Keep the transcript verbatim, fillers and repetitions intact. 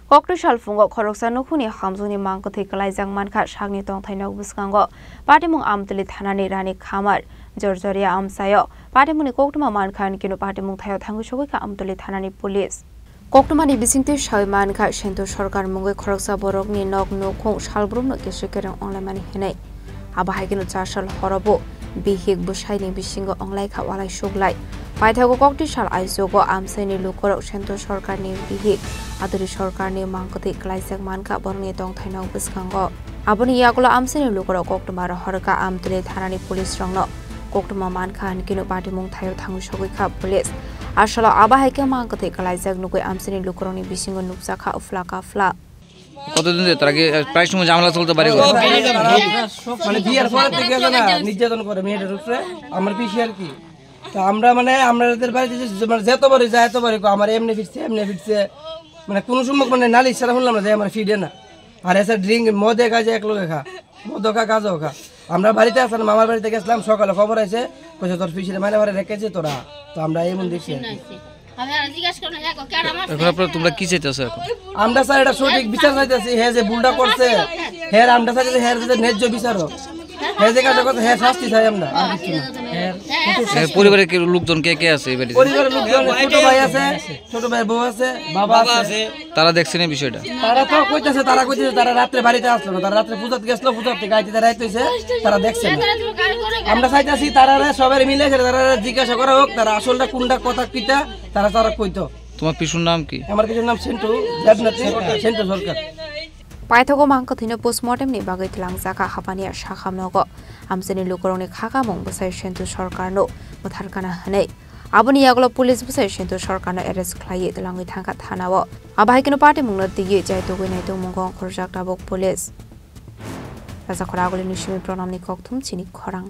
Koktwisa salphungo khoroksa nukhungni hamjwkni mangkwthwi kwlaijak mankha sakni tongthai nok bwskango. Patimung Amtwlwi thanani Rani Khamar Jorjoria amchaio patimungni koktwma mankha, hinkhe patimung thaio thangwi sogwi kha Amtwlwi thanani police. Koktwmani bisingtwi sawi mankha, Sento Sarkar mungwi khoroksa borokni nok nukhung salbrumno kisa kereng onglaimani hinwi. Abo hai kheno chasal horobo bihik bwsaini bisingo onglaikha walai suglai. Paithago koktwisa sal aichugo amchaini lukurok Sento Sarkarni bihik Aduri Sarkarni mangkwthwi kwlaijak mankha borokni tongthai nok bwskango. Aboni yagulo amchaini lukurok koktwma rohorkha Amtwlwi thanani police rokno. Koktwma mankha hinkhe patimung thaio thangwi sogwi kha police. Asolo abo hai khe mangkwthwi kwlaijak nugwi amchaini lukurokni bisingo nukjakha uphla kaphla. কতদিন ধরে তারা কি, আহ, প্রায় সময় ঝামেলা চলতে বাড়ি ঘরে? মানে বিয়ার পরে থেকে আছে না, নির্যাতন করে মেয়েটার উপরে, আমার পিসি আর কি। তো আমরা মানে আমাদের বাড়িতে যে, যে, মানে যতবারই যায়, এতবারই কয়, "আমার এমনি ফিরছে, এমনি ফিরছে।" মানে কোনো সময় মানে নালিশ ছাড়া শুনলাম না যে আমার ফিরে না। আর এসে ড্রিঙ্ক, মদে গাঁজা এক লগে খা, মদ খা, গাঁজাও খা। আমরা বাড়িতে আসলাম, মামার বাড়িতে গেছিলাম, সকালে খবর আছে, কইছে, "তোর পিসিরে মাইরে বাড়ি রেখেছে তোরা।" তো আমরা এমন দেখছি আর কি। এখন আপনারা, তোমরা কি চাইতেছো এখন? আমরা স্যার এটা সঠিক বিচার চাইতেছি। হে যে ভুলটা করছে, হে আমরা চাইতেছি হে যাতে ন্যায্য বিচার হোক। হে যে কাজটা করছে, হে শাস্তি চাই আমরা, আর কিছু না। এর পরিবারের কি লোকজন কে কে আছে এই বাড়িতে? পরিবারের লোকজন, ছোট ভাই আছে, ছোট ভাই বউ আছে, বাবা আছে। তারা দেখছেন এই বিষয়টা? তারা তো কইতেছে, তারা কইতেছে, তারা রাত্রে বাড়িতে আসলো না, তারা রাত্রে পূজাত গেছিল, পূজার থেকে আইতে রাইত হইছে, তারা দেখছে না। আমরা চাইতেছি তারা সবাই মিলে এসে তারা জিজ্ঞাসা করা হোক, তারা আসলটা কোনটা, কথা কিটা, তারা তারা কইতো। তোমার পিসুর নাম কি? আমার পিসুর নাম সেন্টু দেবনাথ, সেন্টু সরকার। Paithago mangkwthwino postmortem ni bagwi twlangjakha Hapania sakhamnogo. Amchaini lukurokni khakamung bwsai Sentu Sarkarno bwtharkana hwnwi. Aboni yagulo police bwsai Sentu Sarkarno arrest khlaiwi twlangwi thangkha thanao. Abo hai kheno patimungno twiwi chaitugwi naitugmungo ongkhorjak tabuk police. Rajakhor Agulini simi Pranamni kokthum chini khorang.